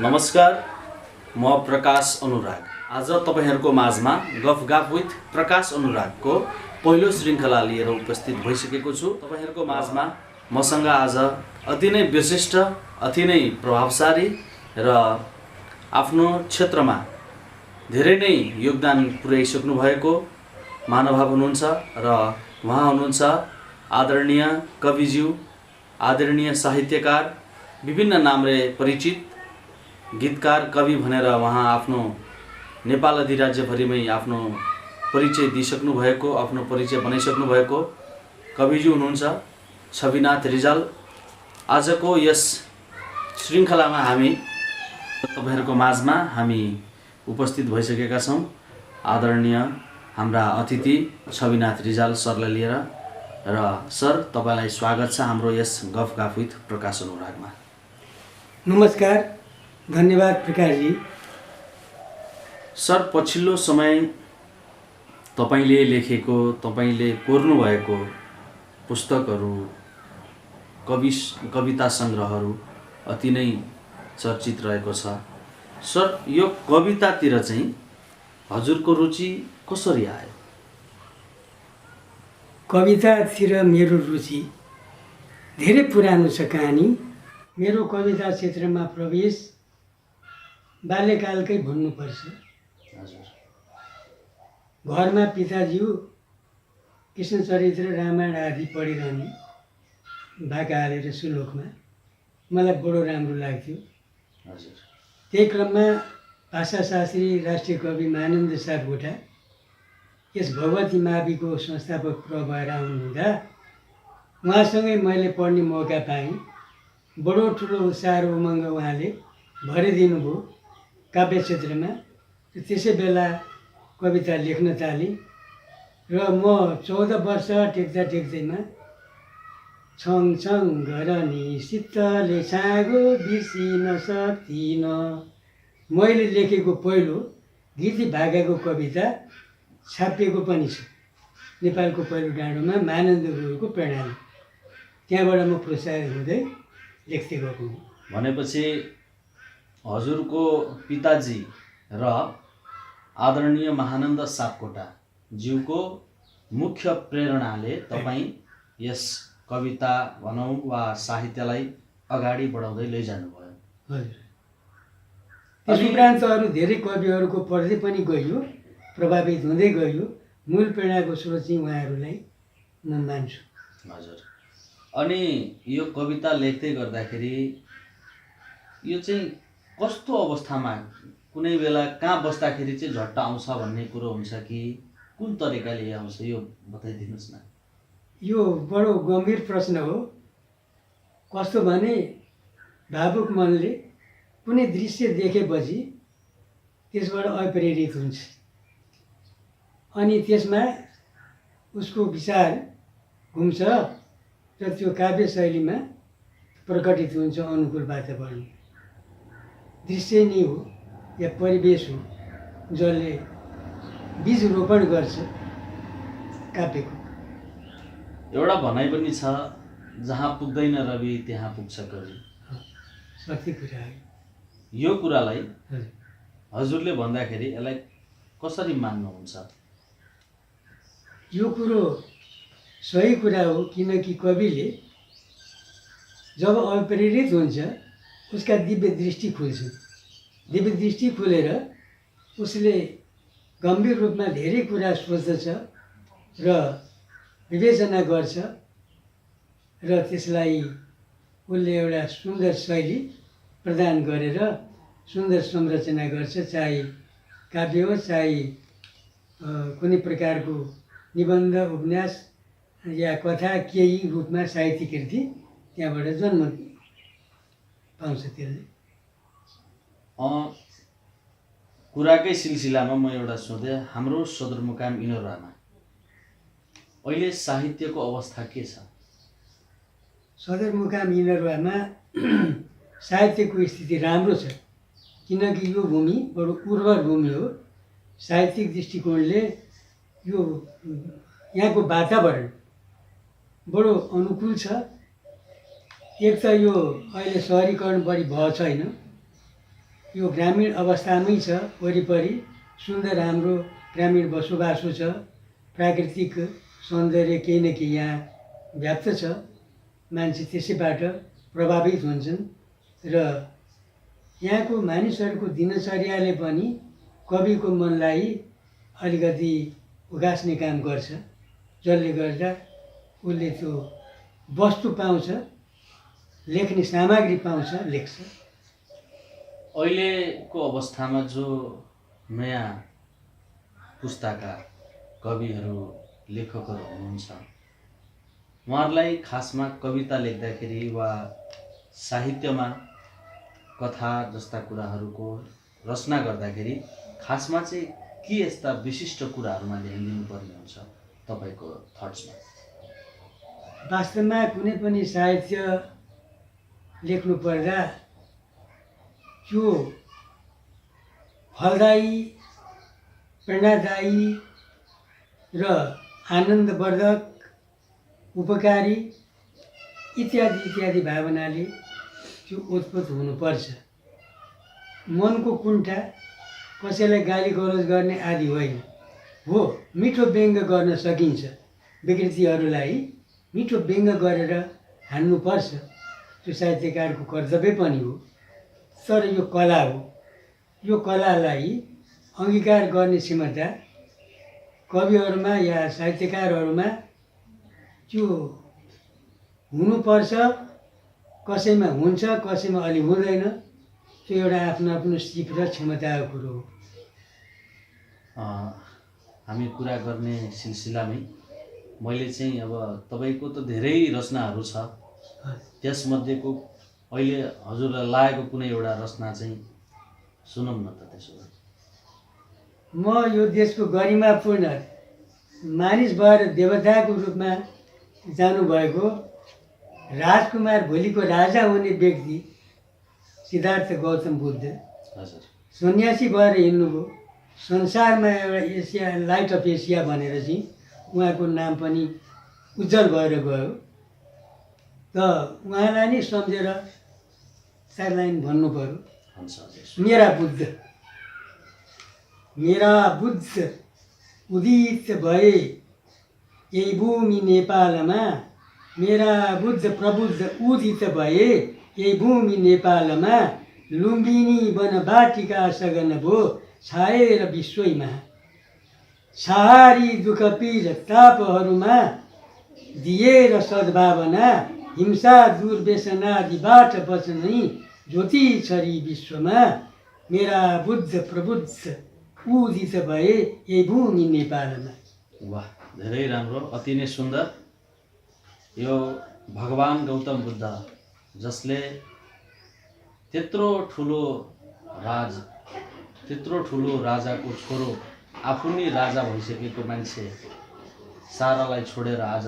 नमस्कार, म प्रकाश अनुराग। आज तपाईहरुको माझमा गफ गफ विथ प्रकाश अनुरागको पहिलो श्रृङ्खला लिएर उपस्थित भइसकेको छु। तपाईहरुको माझमा मसँग आज अति नै विशिष्ट, अति नै प्रभावशाली र आफ्नो क्षेत्रमा धेरै नै योगदान पुर्याइसक्नु भएको महानुभाव हुनुहुन्छ र उहाँ हुनुहुन्छ आदरणीय कविज्यू, आदरणीय साहित्यकार, विभिन्न नामले परिचित गीतकार, कवि भनेर उहाँ आफ्नो नेपाल अधिराज्यभरिमै आफ्नो परिचय दिइसक्नु भएको, आफ्नो परिचय बनाइसक्नु भएको कविज्यू हुनुहुन्छ छविनाथ रिजाल। आजको यस श्रृङ्खलामा हामी तपाईहरुको माझमा हामी उपस्थित भइसकेका छौं आदरणीय हाम्रा अतिथि छविनाथ रिजाल सरलाई लिएर। र सर, तपाईलाई स्वागत छ हाम्रो यस गफ गफ विथ प्रकाश अनुरागमा। नमस्कार, धन्यवाद प्रकाश जी। सर, पछिल्लो समय तपाईले लेखेको, तपाईले कोर्नु भएको पुस्तकहरू, कविता संग्रहहरू अति नै चर्चित रहेको छ। सर, यो कवितातिर चाहिँ हजुरको रुचि कसरी आयो? कवितातिर मेरो रुचि धेरै पुरानो छ। कहानी मेरो कविता क्षेत्रमा प्रवेश बाल्यकालकै भन्नुपर्छ। हजुर, घरमा पिताज्यू कृष्णचरित्र, रामायण आदि पढिरहने भाका हालेर सुलोकमा मलाई बडो राम्रो लाग्थ्यो। हजुर। त्यही क्रममा भाषाशास्त्री, राष्ट्रिय कवि महानन्द सापकोटा यस भगवती माविको संस्थापक भएर आउनुहुँदा उहाँसँगै मैले पढ्ने मौका पाएँ। बडो ठुलो उत्साह र उमङ्ग उहाँले भरिदिनु भयो काव्य क्षेत्रमा। त्यसै बेला कविता लेख्न थालेँ र म 14 वर्ष टेक्दैमा छङ छङ गरनी शीतले छागो बिर्सिन सक्दिन मैले लेखेको पहिलो गीती भाकाको कविता छापिएको पनि छ नेपालको पहिलो डाँडोमा महानन्द गुरुको प्रेरणाले। त्यहाँबाट म प्रोत्साहित हुँदै लेख्दै गएको हुँ। भनेपछि हजुरको पिताजी र आदरणीय महानन्द सापकोटा ज्यूको मुख्य प्रेरणाले तपाईँ यस कविता भनौँ वा साहित्यलाई अगाडि बढाउँदै लैजानुभयो। हजुर। त्यस उपरान्त अरू धेरै कविहरूको पढ्दै पनि गइयो, प्रभावित हुँदै गइयो। मूल प्रेरणाको स्रोत चाहिँ उहाँहरूलाई म मान्छु। हजुर। अनि यो कविता लेख्दै गर्दाखेरि यो चाहिँ कस्तो अवस्थामा, कुनै बेला कहाँ बस्दाखेरि चाहिँ झट्ट आउँछ भन्ने कुरो हुन्छ कि कुन तरिकाले आउँछ, यो बताइदिनुहोस् न। यो बडो गम्भीर प्रश्न हो। कस्तो भने भावुक मनले कुनै दृश्य देखेपछि त्यसबाट अप्रेरित हुन्छ अनि त्यसमा उसको विचार घुम्छ र त्यो काव्य शैलीमा प्रकटित हुन्छ। अनुकूल वातावरण दृश्य नै हो या परिवेश हो जसले बीज रोपण गर्छ काव्यको। एउटा भनाइ पनि छ, जहाँ पुग्दैन रवि त्यहाँ पुग्छ कवि। सत्य कुरा हो। यो कुरालाई हजुरले भन्दाखेरि यसलाई कसरी मान्नुहुन्छ? यो कुरो सही कुरा हो, किनकि कविले जब अप्रेरित हुन्छ उसका दिव्य दृष्टि खुल्छ। दिव्य दृष्टि खुलेर उसले गम्भीर रूपमा धेरै कुरा सोच्दछ र विवेचना गर्छ र त्यसलाई उसले एउटा सुन्दर शैली प्रदान गरेर सुन्दर संरचना गर्छ। चाहे काव्य हो, चाहे कुनै प्रकारको निबन्ध, उपन्यास या कथा, केही रूपमा साहित्यिक कृति त्यहाँबाट जन्म पाउँछ। त्यसले कुराकै सिलसिलामा म एउटा सोधेँ, हाम्रो सदरमुकाम इनौरामा अहिले साहित्यको अवस्था के छ? सदरमुकाम इनौरामा साहित्यको स्थिति राम्रो छ, किनकि यो भूमि बडो उर्वर भूमि हो। साहित्यिक दृष्टिकोणले यो यहाँको वातावरण बडो अनुकूल छ। एक त यो अहिले सहरीकरण बढी भएको छैन, यो ग्रामीण अवस्थामै छ। वरिपरि सुन्दर हाम्रो ग्रामीण बसोबासो छ। प्राकृतिक सौन्दर्य केही न केही यहाँ व्याप्त छ। मान्छे त्यसैबाट प्रभावित हुन्छन् र यहाँको मानिसहरूको दिनचर्याले पनि कविको मनलाई अलिकति उगास्ने काम गर्छ, जसले गर्दा उसले त्यो वस्तु पाउँछ, लेख्ने सामग्री पाउँछ, लेख्छ। अहिलेको अवस्थामा जो नयाँ पुस्ताका कविहरू लेखकहरू हुनुहुन्छ, उहाँहरूलाई खासमा कविता लेख्दाखेरि वा साहित्यमा कथा जस्ता कुराहरूको रचना गर्दाखेरि खासमा चाहिँ के यस्ता विशिष्ट कुराहरूमा ध्यान दिनुपर्ने हुन्छ तपाईँको थट्समा? वास्तवमा कुनै पनि साहित्य लेख्नु पर्दा त्यो फलदायी, प्रेरणादायी र आनन्दवर्धक, उपकारी इत्यादि इत्यादि भावनाले त्यो उत्पन्न हुनुपर्छ। मनको कुण्ठा, कसैलाई गाली गलौज गर्ने आदि होइन। हो, मिठो व्यङ्ग गर्न सकिन्छ, विकृतिहरूलाई मिठो व्यङ्ग गरेर हान्नुपर्छ, त्यो साहित्यकारको कर्तव्य पनि हो। तर यो कला हो, यो कलालाई अङ्गीकार गर्ने क्षमता कविहरूमा या साहित्यकारहरूमा त्यो हुनुपर्छ। कसैमा हुन्छ, कसैमा अलि हुँदैन। त्यो एउटा आफ्नो आफ्नो सिप र क्षमताको कुरो हो। हामी कुरा गर्ने सिलसिलामै मैले चाहिँ अब तपाईँको त धेरै रचनाहरू छ, त्यसमध्येको अहिले हजुरलाई लागेको कुनै एउटा रचना चाहिँ सुनौँ न त। त्यसो भए म यो देशको गरिमापूर्ण मानिस भएर देवताको रूपमा जानुभएको राजकुमार, भोलिको राजा हुने व्यक्ति सिद्धार्थ गौतम बुद्ध हजुर सन्यासी भएर हिँड्नुभयो। संसारमा एउटा एसिया, लाइट अफ एसिया भनेर चाहिँ उहाँको नाम पनि उज्जवल भएर गयो। त उहाँलाई नै सम्झेर 4 लाइन भन्नु पर्यो। हुन्छ हजुर। मेरा बुद्ध, मेरा बुद्ध उदित भए यही भूमि नेपालमा, मेरा बुद्ध प्रबुद्ध उदित भए यही भूमि नेपालमा, लुम्बिनी वनवाटिका सघन भो छाएर विश्वैमा, छहारी दुःख पीर तापहरूमा दिएर सद्भावना, हिंसा दुर्व्यसनादिबाट बच्नै ज्योति छरी विश्वमा, मेरा बुद्ध प्रबुद्ध उदित भए यही भूमि नेपालमा। वाह, धेरै राम्रो, अति नै सुन्दर। यो भगवान् गौतम बुद्ध जसले त्यत्रो ठुलो राजाको छोरो, आफू नै राजा भइसकेको मान्छे सारालाई छोडेर आज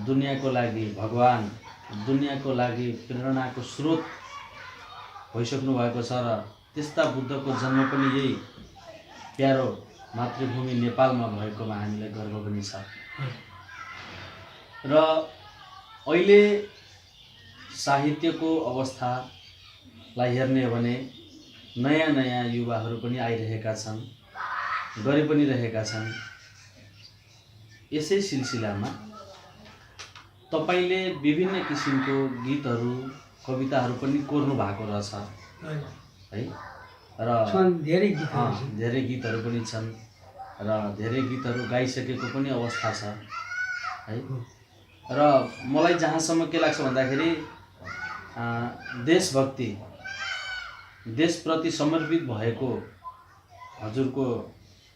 दुनियाँको लागि भगवान्, दुनियाँको लागि प्रेरणाको स्रोत भइसक्नु भएको छ। र त्यस्ता बुद्धको जन्म पनि यही प्यारो मातृभूमि नेपालमा भएकोमा हामीलाई गर्व पनि छ। र अहिले साहित्यको अवस्थालाई हेर्ने हो भने नयाँ नयाँ युवाहरू पनि आइरहेका छन्, गरि पनि रहेका छन्। यसै सिलसिलामा तपाईँले विभिन्न किसिमको गीतहरू, कविताहरू पनि कोर्नु भएको रहेछ है। र धेरै गीतहरू छन्, धेरै गीतहरू पनि छन् र धेरै गीतहरू गाइसकेको पनि अवस्था छ है। र मलाई जहाँसम्म के लाग्छ भन्दाखेरि देशभक्ति, देशप्रति समर्पित भएको हजुरको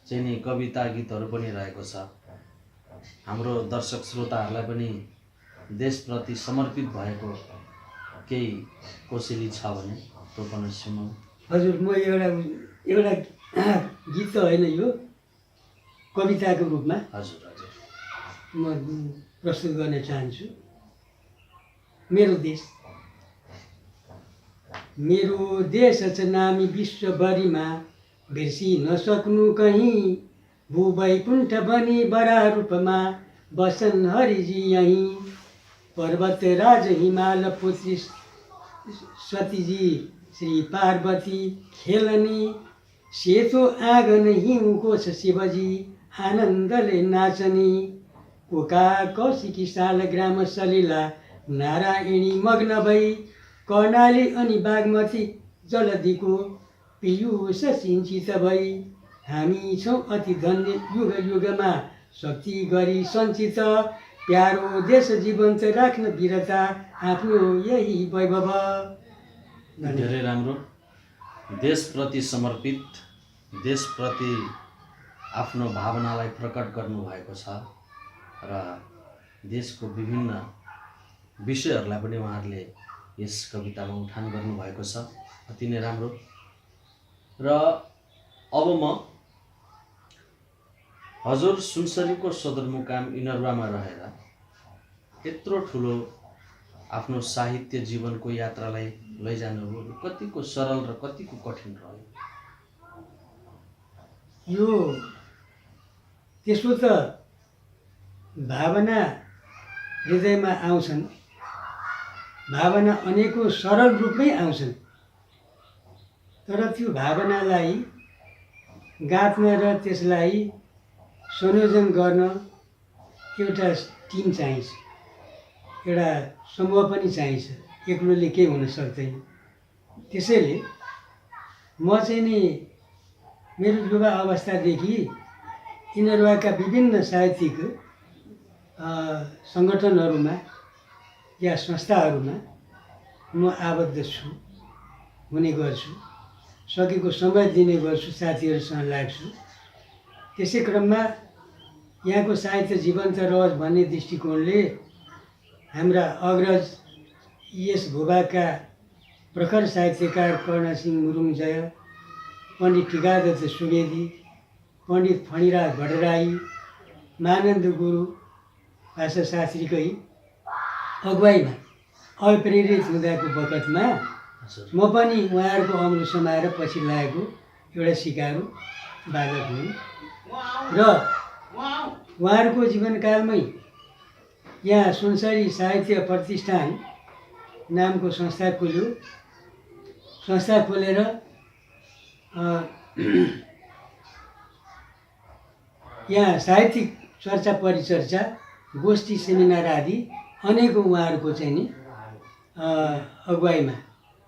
चाहिँ नि कविता गीतहरू पनि रहेको छ। हाम्रो दर्शक श्रोताहरूलाई पनि देशप्रति समर्पित भएको केही कोसेली छ भने त्यो पनि सुनौँ। हजुर, म एउटा गीत त होइन, यो कविताको रूपमा हजुर हजुर म प्रस्तुत गर्न चाहन्छु। मेरो देश, मेरो देश छ नामी विश्वभरिमा, बिर्सी नसक्नु कहीँ, भूवैकुण्ठ बनी बडा रूपमा बसन हरिजी यहीँ, पर्वत राज हिमाल पुत्री सतीजी श्री पार्वती खेलनी सेतो आँगन हिउँको छ शिवजी आनन्दले नाचनी कोका कौशिकी शालग्राम सलिला नारायणी मग्न भई कर्णाली अनि बागमती जलधिको पीयूष सिंचित भई हामी छौँ अति धन्य युग युगमा शक्ति गरी सञ्चित प्यारो देश जीवन्त राख्न वीरता आफ्नो यही वैभव। धेरै राम्रो। देशप्रति समर्पित, देशप्रति आफ्नो भावनालाई प्रकट गर्नुभएको छ र देशको विभिन्न विषयहरूलाई पनि उहाँहरूले यस कवितामा उठान गर्नुभएको छ। अति नै राम्रो। र अब म हजुर सुनसरीको सदरमुकाम इनरुवामा रहेर यत्रो ठुलो आफ्नो साहित्य जीवनको यात्रालाई लैजानुभयो, कतिको सरल र कतिको कठिन रह्यो? यो त्यसो त भावना हृदयमा आउँछन्, भावना अनेकौँ सरल रूपमै आउँछन्, तर त्यो भावनालाई गाँच्न र त्यसलाई संयोजन गर्न एउटा टिम चाहिन्छ, एउटा समूह पनि चाहिन्छ, एक्लोले केही हुन सक्दैन। त्यसैले म चाहिँ नि मेरो युवा अवस्थादेखि इनरुवाका विभिन्न साहित्यिक सङ्गठनहरूमा या संस्थाहरूमा म आबद्ध छु, हुने गर्छु, सकेको समय दिने गर्छु, साथीहरूसँग लाग्छु। त्यसै क्रममा यहाँको साहित्य जीवन्त रहोस् भन्ने दृष्टिकोणले हाम्रा अग्रज यस भूभागका प्रखर साहित्यकार कर्णसिंह मुरुङजय, पण्डित टिकादत्त सुवेदी, पण्डित फणिराज भट्टराई, मानन्द गुरु भाषाशास्त्रीकै अगुवाईमा अप्रेरित हुँदाको बखतमा म पनि उहाँहरूको अमृत समाएर पछि लागेको एउटा सिकारु बालक हुँ र उहाँहरूको जीवनकालमै यहाँ सुनसरी साहित्य प्रतिष्ठान नामको संस्था खोल्यो। संस्था खोलेर यहाँ साहित्यिक चर्चा परिचर्चा, गोष्ठी, सेमिनार आदि अनेकौँ उहाँहरूको चाहिँ नि अगुवाईमा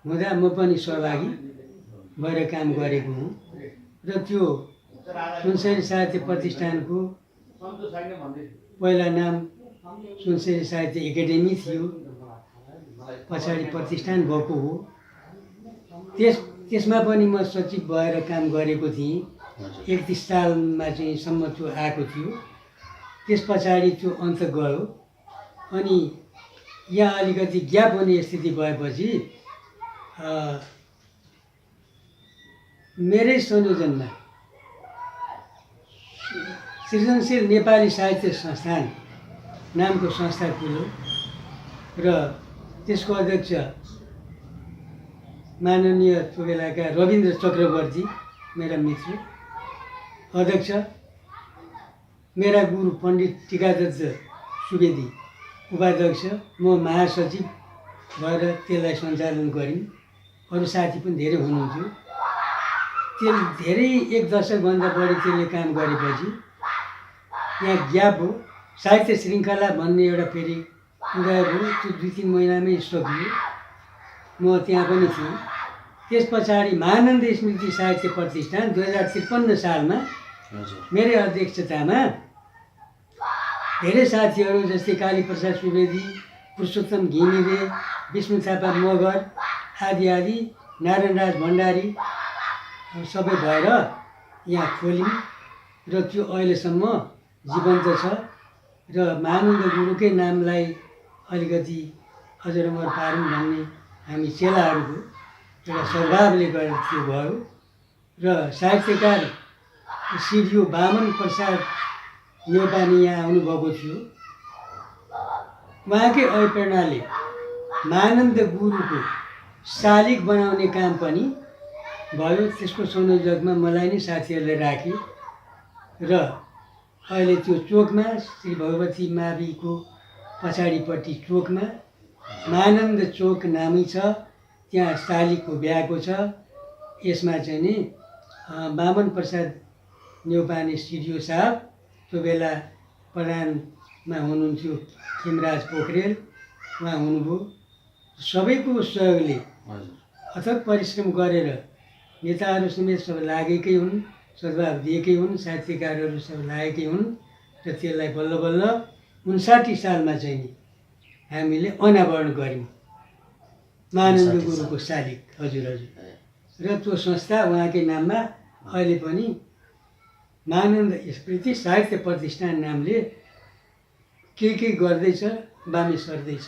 हुँदा म पनि सहभागी भएर काम गरेको हुँ र त्यो सुनसरी साहित्य प्रतिष्ठानको पहिला नाम सुनसरी साहित्य एकाडेमी थियो, पछाडि प्रतिष्ठान भएको हो। त्यसमा पनि म सचिव भएर काम गरेको थिएँ। 31 सालमा चाहिँ सम्म त्यो आएको थियो। त्यस पछाडि त्यो अन्त गयो अनि यहाँ अलिकति ग्याप हुने स्थिति भएपछि मेरै संयोजनमा सृजनशील नेपाली साहित्य संस्थान नामको संस्था खुल्यो र त्यसको अध्यक्ष माननीय त्यो बेलाका रविन्द्र चक्रवर्ती मेरा मित्र, अध्यक्ष मेरा गुरु पण्डित टिकादत्त सुवेदी उपाध्यक्ष, म महासचिव भएर त्यसलाई सञ्चालन गऱ्यौँ। अरू साथी पनि धेरै हुनुहुन्थ्यो। त्यसले धेरै 1 दशकभन्दा बढी त्यसले काम गरेपछि यहाँ ग्याप हो। साहित्य श्रृङ्खला भन्ने एउटा फेरि उदय भयो, त्यो 2-3 महिनामै सकियो। म त्यहाँ पनि थिएँ। त्यस पछाडि महानन्द स्मृति साहित्य प्रतिष्ठान 2053 सालमा मेरै अध्यक्षतामा धेरै साथीहरू जस्तै कालीप्रसाद सुवेदी, पुरुषोत्तम घिमिरे, विष्णु थापा मगर आदि आदि, नारायणराज भण्डारी सबै भएर यहाँ खोल्यौँ र त्यो अहिलेसम्म जीवन्त छ र महानन्द गुरुकै नामलाई अलिकति अजरमर पारौँ भन्ने हामी चेलाहरूको एउटा सद्भावले गर्दा त्यो भयो र साहित्यकार सिडिओ वामन प्रसाद नेपाली यहाँ आउनुभएको थियो। उहाँकै अभिप्रेरणाले महानन्द गुरुको शालिग बनाउने काम पनि भयो। त्यसको संयोजकमा मलाई नै साथीहरूले राखे र अहिले त्यो चोकमा श्री भगवती माविको पछाडिपट्टि चोकमा महानन्द चोक नामै छ, त्यहाँ शालिगको बिहाको छ। यसमा चाहिँ नि वामन प्रसाद न्यौपाने स्टुडियो साहब त्यो बेला प्रधानमा हुनुहुन्थ्यो खेमराज पोखरेल, उहाँ हुनुभयो। सबैको सहयोगले हजुर अथक परिश्रम गरेर नेताहरू समेत सब लागेकै हुन्, सद्भाव दिएकै हुन्, साहित्यकारहरू सब लागेकै हुन् र त्यसलाई बल्ल बल्ल 59 सालमा चाहिँ नि हामीले अनावरण गऱ्यौँ महानन्द गुरुको शालिग। हजुर हजुर। र त्यो संस्था उहाँकै नाममा अहिले पनि महानन्द स्मृति साहित्य प्रतिष्ठान नामले के गर्दैछ, बामे सर्दैछ।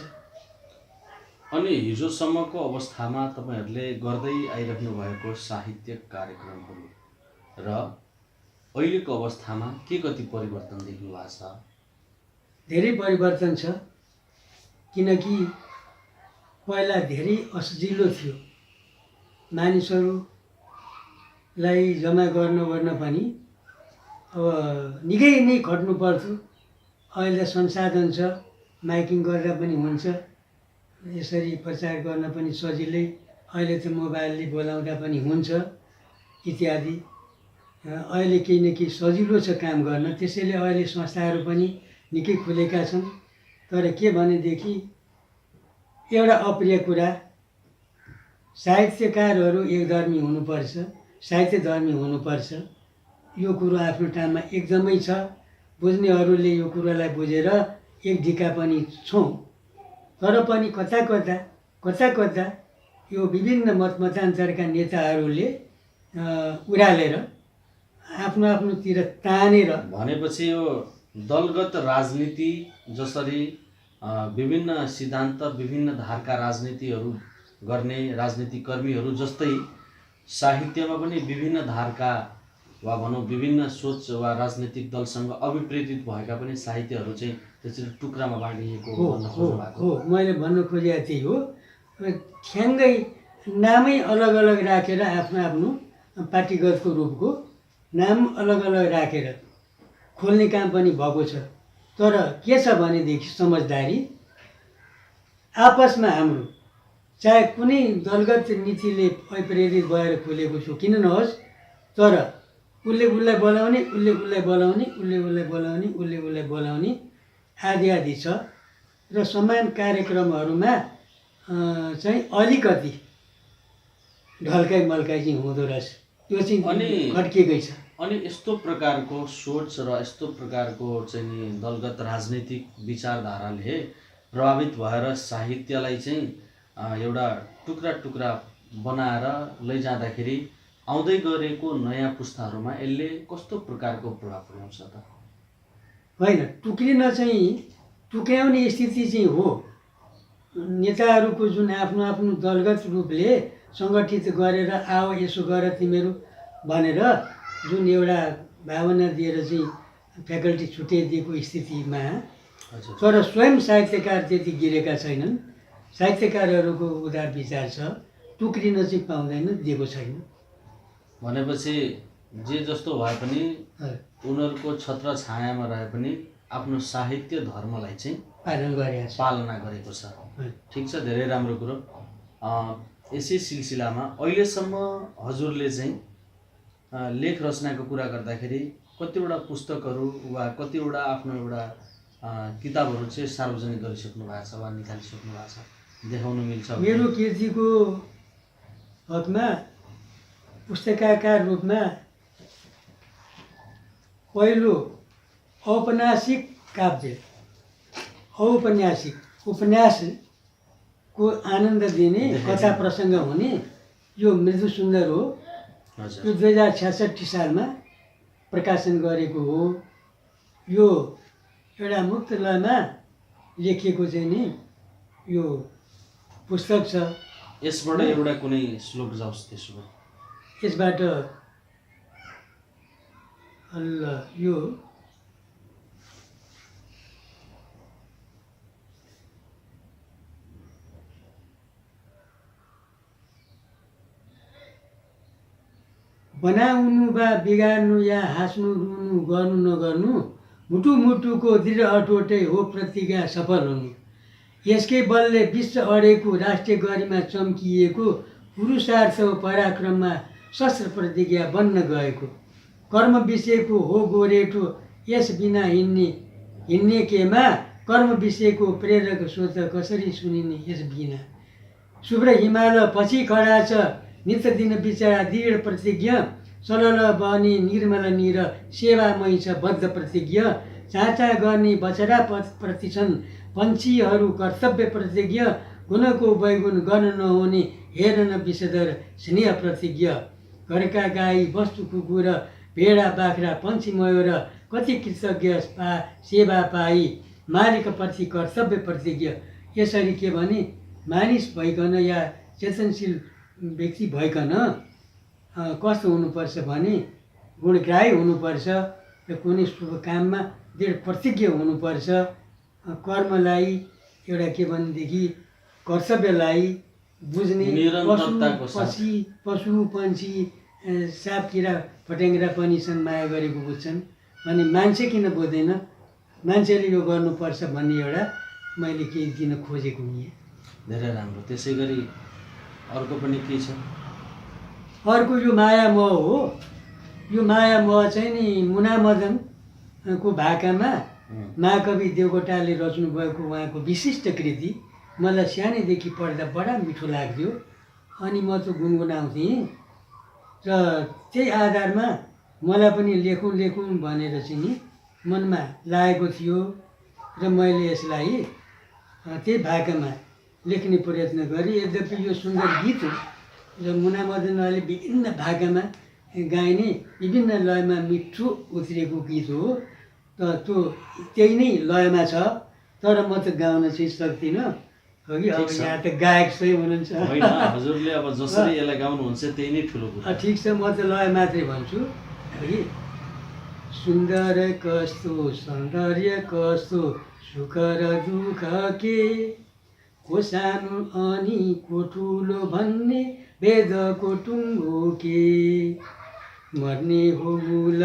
अनि हिजोसम्मको अवस्थामा तपाईँहरूले गर्दै आइरहनु भएको साहित्यिक कार्यक्रमहरू र अहिलेको अवस्थामा के कति परिवर्तन देख्नु भएको छ? धेरै परिवर्तन छ, किनकि पहिला धेरै असजिलो थियो। मानिसहरूलाई जम्मा गर्न पनि अब निकै नै खट्नु पर्थ्यो। अहिले संसाधन छ, माइकिङ गरेर पनि हुन्छ, यसरी प्रचार गर्न पनि सजिलै। अहिले त मोबाइलले बोलाउँदा पनि हुन्छ इत्यादि। अहिले केही न केही सजिलो छ काम गर्न, त्यसैले अहिले संस्थाहरू पनि निकै खुलेका छन्। तर के भनेदेखि एउटा अप्रिय कुरा, साहित्यकारहरू एकधर्मी हुनुपर्छ, साहित्यधर्मी हुनुपर्छ। यो कुरो आफ्नो ठाउँमा एकदमै छ। बुझ्नेहरूले यो कुरालाई बुझेर एक ढिका पनि छौँ। तर पनि कता कता यो विभिन्न मतमतान्तरका नेताहरूले उडालेर आफ्नोतिर तानेर, भनेपछि यो दलगत राजनीति जसरी विभिन्न सिद्धान्त विभिन्न धारका राजनीतिहरू गर्ने राजनीतिक कर्मीहरू जस्तै साहित्यमा पनि विभिन्न धारका वा भनौँ विभिन्न सोच वा राजनीतिक दलसँग अभिप्रेरित भएका पनि साहित्यहरू चाहिँ त्यसरी टुक्रामा बाँडिएको भन्न खोज्नु भएको हो। मैले भन्न खोजेको त्यही हो। ठ्याङ्गै नामै अलग अलग राखेर आफ्नो पार्टीगतको रूपको नाम अलग अलग राखेर खोल्ने काम पनि भएको छ। तर के छ भनेदेखि समझदारी आपसमा हाम्रो, चाहे कुनै दलगत नीतिले प्रेरित भएर खोलेको छु किन नहोस्, तर उसले उसलाई बोलाउने, उसले उसलाई बोलाउने, उसले उसलाई बोलाउने, उसले उसलाई बोलाउने आदि छ। र समान कार्यक्रमहरूमा चाहिँ अलिकति ढल्काइ मल्काइ चाहिँ हुँदो रहेछ। त्यो चाहिँ खड्किएकै छ। अनि यस्तो प्रकारको सोच र यस्तो प्रकारको चाहिँ नि दलगत राजनीतिक विचारधाराले प्रभावित भएर साहित्यलाई चाहिँ एउटा टुक्रा टुक्रा बनाएर लैजाँदाखेरि आउँदै गरेको नयाँ पुस्ताहरूमा यसले कस्तो प्रकारको प्रभाव पुर्याउँछ त? होइन, टुक्र्याउने स्थिति चाहिँ हो। नेताहरूको जुन आफ्नो दलगत रूपले सङ्गठित गरेर आओ यसो गर तिमीहरू भनेर जुन एउटा भावना दिएर चाहिँ फ्याकल्टी छुट्याइदिएको स्थितिमा, तर स्वयं साहित्यकार त्यति गिरेका छैनन्। साहित्यकारहरूको उदार विचार छ, टुक्रिन चाहिँ पाउँदैन, दिएको छैन। भनेपछि जे जस्तो भए पनि उनीहरूको छत्र छायामा रहे पनि आफ्नो साहित्य धर्मलाई चाहिँ पालना गरेको छ। ठिक छ, धेरै राम्रो कुरो। यसै सिलसिलामा अहिलेसम्म हजुरले चाहिँ लेख रचनाको कुरा गर्दाखेरि कतिवटा पुस्तकहरू वा कतिवटा आफ्नो एउटा किताबहरू चाहिँ सार्वजनिक गरिसक्नु भएको छ वा निकालिसक्नु भएको छ, देखाउन मिल्छ? मेरो कृतिको हकमा पुस्तकाकार रूपमा पहिलो औपन्यासिक काव्य, उपन्यासको आनन्द दिने, कथा प्रसङ्ग हुने यो मृदु सुन्दर हो। यो 2066 सालमा प्रकाशन गरेको हो। यो एउटा मुक्त लयमा लेखिएको चाहिँ नि यो पुस्तक छ। यसबाट एउटा कुनै श्लोक जाओस् त्यसो भए। यसबाट यो बनाउनु वा बिगार्नु या हाँस्नु रुनु गर्नु नगर्नु मुटु मुटुको दृढ अटोटै हो प्रतिज्ञा सफल हुनु। यसकै बलले विश्व अडेको राष्ट्रिय गरिमा चम्किएको पुरुषार्थ पराक्रममा शस्त्र प्रतिज्ञा बन्न गएको कर्म विषयको हो गोरेटो यस बिना हिँड्ने केमा कर्म विषयको प्रेरक सोच कसरी सुनिने यस बिना शुभ्र हिमाल पछि खडा छ नित्य दिन विचार दृढ प्रतिज्ञ सलल बनी निर्मल निर सेवामय छ बद्ध प्रतिज्ञ चाचा गर्ने बछडा प्रति छन् पन्छीहरू कर्तव्य प्रतिज्ञ गुणको वैगुण गर्न नहुने हेरन विषधर स्नेह प्रतिज्ञ घरका गाई वस्तु कुकुर भेडा बाख्रा पन्छी मयूर कति कृतज्ञ सेवा पाई मालिकप्रति कर्तव्य प्रतिज्ञ। यसरी के भने मानिस भइकन या चेतनशील व्यक्ति भइकन कस्तो हुनुपर्छ भने गुणग्राही हुनुपर्छ र कुनै शुभ काममा दृढ प्रतिज्ञ हुनुपर्छ। कर्मलाई एउटा के भनेदेखि कर्तव्यलाई बुझ्ने पशु पन्छी साप किरा फट्याङ्ग्रा पनि छन् माया गरेको बुझ्छन् अनि मान्छे किन बुझ्दैन मान्छेले यो गर्नुपर्छ भन्ने एउटा मैले केही दिन खोजेको नि। धेरै राम्रो। त्यसै गरी अर्को पनि के छ? अर्को यो माया मोह हो। यो माया मोह चाहिँ नि मुनामदनको भाकामा महाकवि देवकोटाले रच्नु भएको उहाँको विशिष्ट कृति मलाई सानैदेखि पढ्दा बडा मिठो लाग्थ्यो अनि म त गुनगुनाउँथेँ र त्यही आधारमा मलाई पनि लेखौँ भनेर चाहिँ नि मनमा लागेको थियो र मैले यसलाई त्यही भाकामा लेख्ने प्रयत्न गरेँ। यद्यपि यो सुन्दर गीत हो र मुनामदनले विभिन्न भाकामा गाइने विभिन्न लयमा मिठो उत्रिएको गीत हो त त्यो त्यही नै लयमा छ तर म त गाउन चाहिँ सक्दिनँ हगि। अब यहाँ त गायक स्वयं हुनुहुन्छ होइन, हजुरले अब जसरी यसलाई गाउनुहुन्छ त्यही नै ठुलो कुरा। ठिक छ, म त लय मात्रै भन्छु हगि। सुन्दर कस्तो सौन्दर्य कस्तो सुख र दुःख के को सानो अनि को ठुलो भन्ने वेदको टुङ्गो के मर्ने हो मूल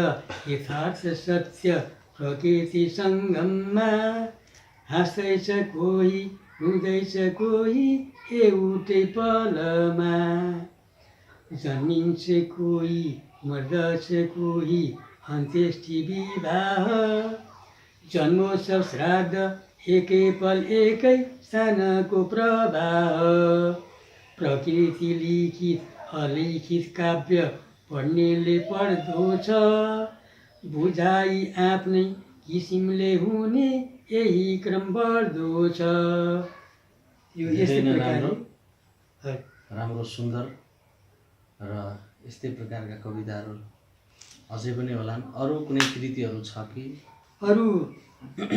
यथार्थ सत्य प्रकृति सङ्गममा हाँस्दैछ कोही रुँदैछ कोही एउटै पलमा जन्मिन्छ कोही मर्दछ कोही अन्त्येष्टि विवाह जन्मोत्सव श्राद्ध एकै पल एकै स्थानको प्रवाह प्रकृति लिखित अलिखित काव्य पढ्नेले पढ्दो छ बुझाइ आफ्नै किसिमले हुने यही क्रम बढ्दो छ। यो यस्तै प्रकारले राम्रो सुन्दर र यस्तै प्रकारका कविताहरू अझै पनि होलान्। अरू कुनै कृतिहरू छ कि? अरू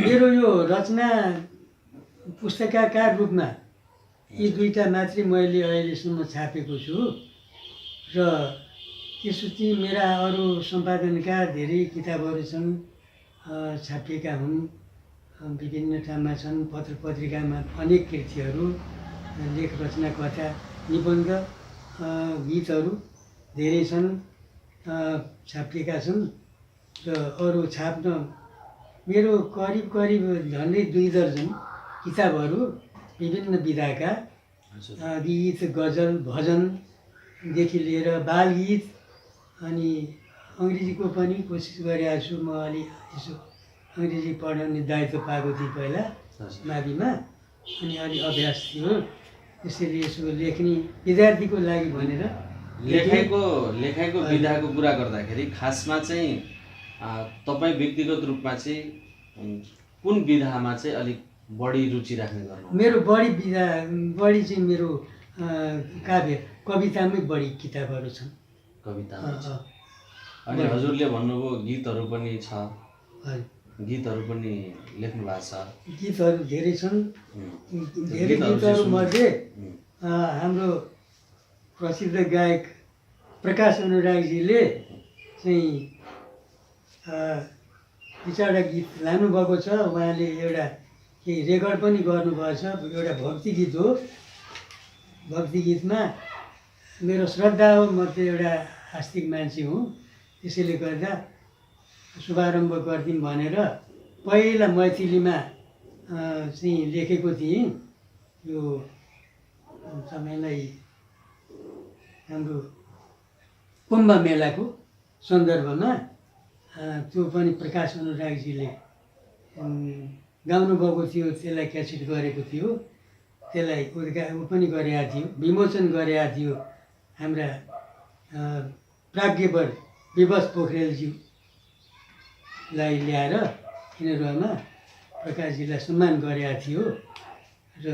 मेरो यो रचना पुस्तकका रूपमा यी दुईटा मात्रै मैले अहिलेसम्म छापेको छु र त्यसपछि मेरा अरू सम्पादनका धेरै किताबहरू छन्, छापिएका हुन्, विभिन्न ठाउँमा छन्, पत्र पत्रिकामा अनेक कृतिहरू लेख रचना कथा निबन्ध गीतहरू धेरै छन्, छापिएका छन् र अरू छाप्न मेरो करिब झन्डै 2 दर्जन किताबहरू विभिन्न विधाका गीत गजल भजनदेखि लिएर बालगीत अनि अङ्ग्रेजीको पनि कोसिस गरिरहेको छु। म अलि यसो अङ्ग्रेजी पढाउने दायित्व पाएको थिएँ पहिला माविमा अनि अलि अभ्यास थियो, त्यसैले यसो लेख्ने विद्यार्थीको लागि भनेर लेखाइको विधाको कुरा गर्दाखेरि खासमा चाहिँ तपाईँ व्यक्तिगत रूपमा चाहिँ कुन विधामा चाहिँ अलिक बढी रुचि राख्ने गर्नु? मेरो बढी चाहिँ मेरो काव्य कवितामै बढी किताबहरू छन्। कवितामा अनि हजुरले भन्नुभयो गीतहरू पनि छ, गीतहरू पनि लेख्नु भएको छ? गीतहरू धेरै छन्। धेरै गीतहरूमध्ये हाम्रो प्रसिद्ध गायक प्रकाश अनुरागजीले चाहिँ 2-4वटा गीत लानुभएको छ। उहाँले एउटा केही रेकर्ड पनि गर्नुभएको छ। एउटा भक्ति गीत हो। भक्ति गीतमा मेरो श्रद्धा हो, म त एउटा आस्तिक मान्छे हुँ, त्यसैले गर्दा शुभारम्भ गरिदिउँ भनेर पहिला मैथिलीमा चाहिँ लेखेको थिएँ यो समयलाई हाम्रो कुम्भ मेलाको सन्दर्भमा त्यो पनि प्रकाश अनुरागजीले गाउनुभएको थियो, त्यसलाई क्यासेट गरेको थियो, त्यसलाई ऊ पनि गरेका थियो, विमोचन गरेका थियो हाम्रा प्राज्ञवर विवश पोखरेलज्यूलाई ल्याएर यिनीहरूमा प्रकाशजीलाई सम्मान गरेका थियो। र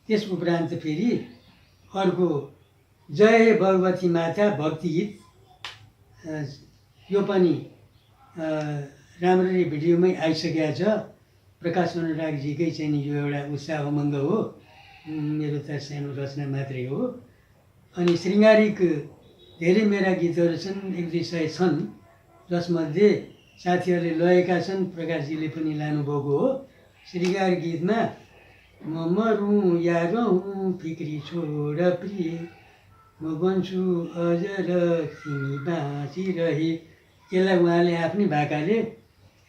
त्यस उपरान्त फेरि अर्को जय हे भगवती माता भक्ति गीत, यो पनि राम्ररी भिडियोमै आइसकेको छ। प्रकाश अनुरागजीकै चाहिँ नि यो एउटा उत्साह उमङ्ग हो, मेरो त सानो रचना मात्रै हो। अनि शृङ्गारिक धेरै मेरा गीतहरू छन्, 100-200 छन्, जसमध्ये साथीहरूले लगेका छन्, प्रकाशजीले पनि लानुभएको हो। शृङ्गार गीतमा म मरौँ या रहौँ फिक्री छोड प्रिय, म बन्छु अझ र तिमी बाँचिरहे, यसलाई उहाँले आफ्नै भाकाले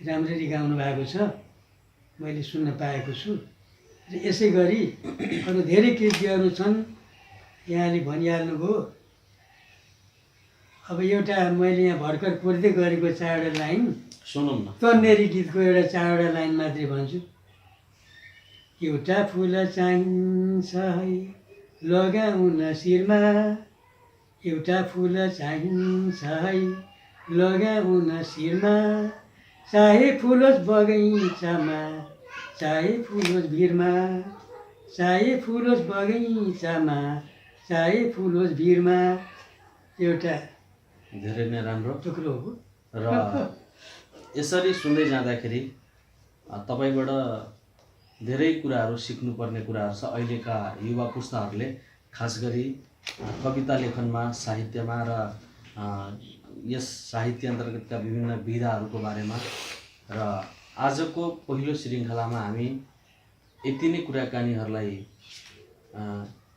राम्ररी गाउनु भएको छ, मैले सुन्न पाएको छु। र यसै गरी अरू धेरै कृतिहरू छन्, यहाँले भनिहाल्नुभयो। अब एउटा मैले यहाँ भर्खर कोर्दै गरेको 4वटा लाइन सुनौँ न। तन्नेरी गीतको एउटा 4वटा लाइन मात्रै भन्छु। एउटा फुल चाहिन्छ है लगाउन शिरमा, एउटा फुल चाहिन्छ है लगाउन शिरमा, चाहे फुलोस् बगैँचामा चाहे फुलोस् भिरमा, चाहे फुलोस् बगैँचामा चाहे फुलोस् भिरमा, एउटा धेरै नै राम्रो टुक्रो हो। र यसरी सुन्दै जाँदाखेरि तपाईँबाट धेरै कुराहरू सिक्नुपर्ने कुराहरू छ। अहिलेका युवा पुस्ताहरूले खास गरी कविता लेखनमा, साहित्यमा र यस साहित्य अन्तर्गतका विभिन्न विधाहरूको बारेमा। र आजको पहिलो श्रृङ्खलामा हामी यति नै कुराकानीहरूलाई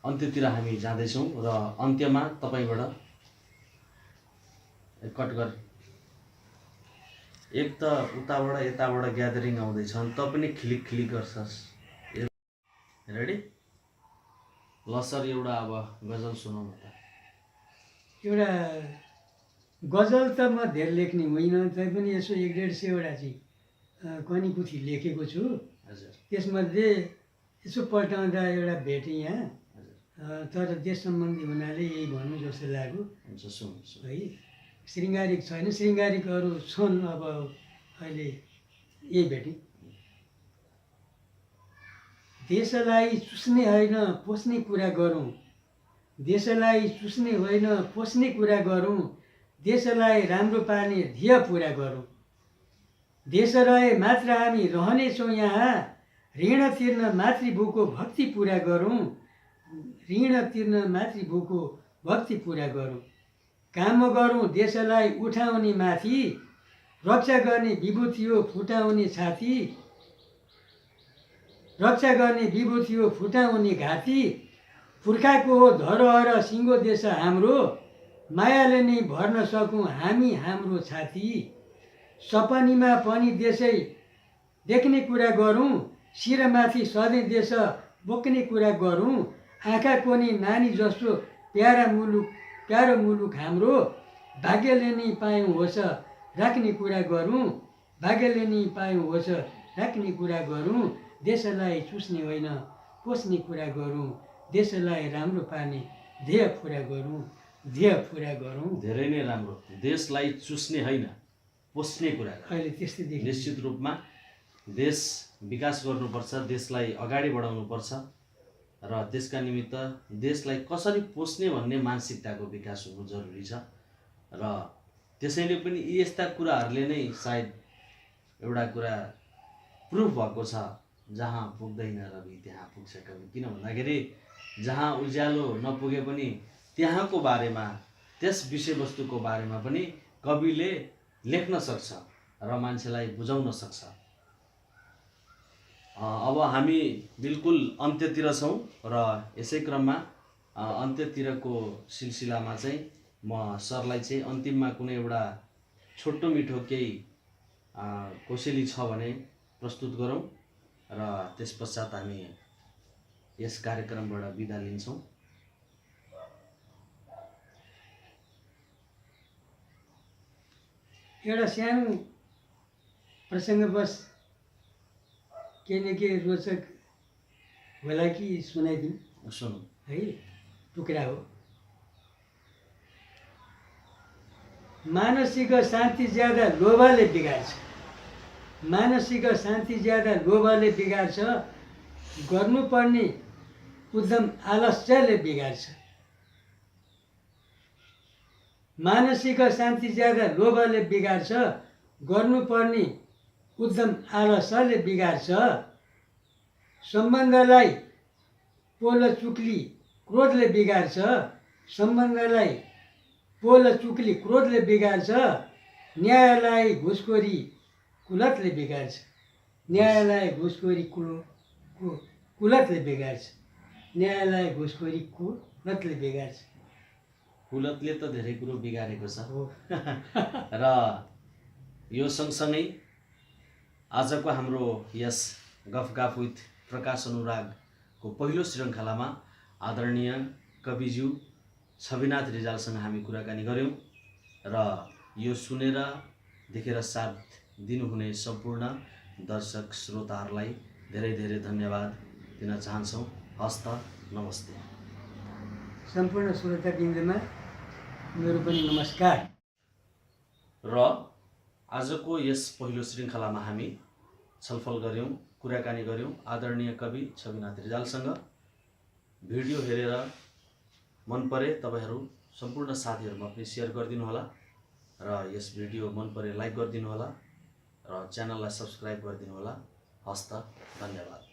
अन्त्यतिर हामी जाँदैछौँ। र अन्त्यमा तपाईँबाट कट गर, एक त उताबाट यताबाट ग्यादरिङ आउँदैछन्, त पनि खिलिक खिलिक गर्छस्। रेडी? ल सर, एउटा अब गजल सुनाउनु त। एउटा गजल त म धेरै लेख्ने होइन, तैपनि यसो 100-150 चाहिँ कनीपुथी लेखेको छु। हजुर। त्यसमध्ये यसो पल्टाउँदा एउटा भेटेँ यहाँ, हजुर। तर देश सम्बन्धी हुनाले यही भन्नु जस्तो लाग्यो। हुन्छ, सुन है। शृङ्गारिक छैन, शृङ्गारिक अरू छन्, अब अहिले यही भेटेँ। देशलाई चुस्ने होइन पोस्ने कुरा गरौँ, देशलाई चुस्ने होइन पोस्ने कुरा गरौँ, देशलाई राम्रो पार्ने ध्येय पुरा गरौँ। देश रहे मात्र हामी रहनेछौँ यहाँ, ऋण तिर्न मातृभूको भक्ति पुरा गरौँ, ऋण तिर्न मातृभूको भक्ति पुरा गरौँ। काम गरौँ देशलाई उठाउने माथि, रक्षा गर्ने विभूति हो फुटाउने छाती, रक्षा गर्ने विभूति हो फुटाउने घाँटी, पुर्खाको हो धरोहर सिङ्गो देश हाम्रो, मायाले नै भर्न सकौँ हामी हाम्रो छाती। सपनीमा पनि देशै देख्ने कुरा गरौँ, शिरमाथि सधैँ देश बोक्ने कुरा गरौँ, आँखा कोनी नानी जस्तो प्यारो मुलुक हाम्रो, भाग्यले नै पायौँ होस राख्ने कुरा गरौँ, भाग्यले नै पायौँ होस राख्ने कुरा गरौँ, देशलाई चुस्ने होइन पोस्ने कुरा गरौँ, देशलाई राम्रो पार्ने ध्येय पुरा गरौँ, ध्येय पुरा गरौँ। धेरै नै राम्रो। देशलाई चुस्ने होइन पोस्ने कुरा। अहिले त्यस्तै देखिन्छ। निश्चित रूपमा देश विकास गर्नुपर्छ, देशलाई अगाडि बढाउनुपर्छ र त्यसका निमित्त देशलाई कसरी पोस्ने भन्ने मानसिकताको विकास हुनु जरुरी छ। र त्यसैले पनि यी यस्ता कुराहरूले नै सायद एउटा कुरा प्रुफ भएको छ, जहाँ पुग्दैन रवि त्यहाँ पुग्छ कवि। किन भन्दाखेरि जहाँ उज्यालो नपुगे पनि त्यहाँको बारेमा, त्यस विषयवस्तुको बारेमा पनि कविले लेख्न सक्छ र मान्छेलाई बुझाउन सक्छ। अब हामी बिल्कुल अन्त्यतिर छौँ र यसै क्रममा अन्त्यतिरको सिलसिलामा चाहिँ म सरलाई चाहिँ अन्तिममा कुनै एउटा छोटो मिठो केही कोसेली छ भने प्रस्तुत गरौँ र त्यस पश्चात हामी यस कार्यक्रमबाट बिदा लिन्छौँ। एउटा सानो प्रसङ्गवश केही न केही रोचक होला कि सुनाइदिउँ सुनौँ। है। टुक्रा हो। मानसिक शान्ति ज्यादा लोभले बिगार्छ। मानसिक शान्ति ज्यादा लोभले बिगार्छ। गर्नुपर्ने उद्यम आलस्यले बिगार्छ। मानसिक शान्ति ज्यादा लोभले बिगार्छ। गर्नुपर्ने उद्यम आलस्यले बिगार्छ। सम्बन्धलाई पोल चुक्ली क्रोधले बिगार्छ। सम्बन्धलाई पोल चुक्ली क्रोधले बिगार्छ। न्यायलाई घुसखोरी कुलतले बिगार्छ। न्यायलाई घुसखोरी कुलतले बिगार्छ। न्यायलाई घुसखोरी कुलतले बिगार्छ। कुलतले त धेरै कुरो बिगारेको छ हो। र यो सँगसँगै आजको हाम्रो यस गफ विथ प्रकाश अनुरागको पहिलो श्रृङ्खलामा आदरणीय कविज्यू छविनाथ रिजालसँग हामी कुराकानी गऱ्यौँ र यो सुनेर देखेर साथ दिनुहुने सम्पूर्ण दर्शक श्रोताहरूलाई धेरै धेरै धन्यवाद दिन चाहन्छौँ। हस्त नमस्ते। सम्पूर्ण श्रोतावृन्दमा मेरो पनि नमस्कार। र आजको यस पहिलो श्रृङ्खलामा हामी छलफल गऱ्यौँ, कुराकानी गऱ्यौँ आदरणीय कवि छविनाथ रिजालसँग। भिडियो हेरेर मन परे तपाईहरू सम्पूर्ण साथीहरूमा पनि सेयर गरिदिनु होला र यस भिडियो मन परे लाइक गरिदिनु होला र च्यानललाई सब्स्क्राइब गरिदिनु होला। हस्त धन्यवाद।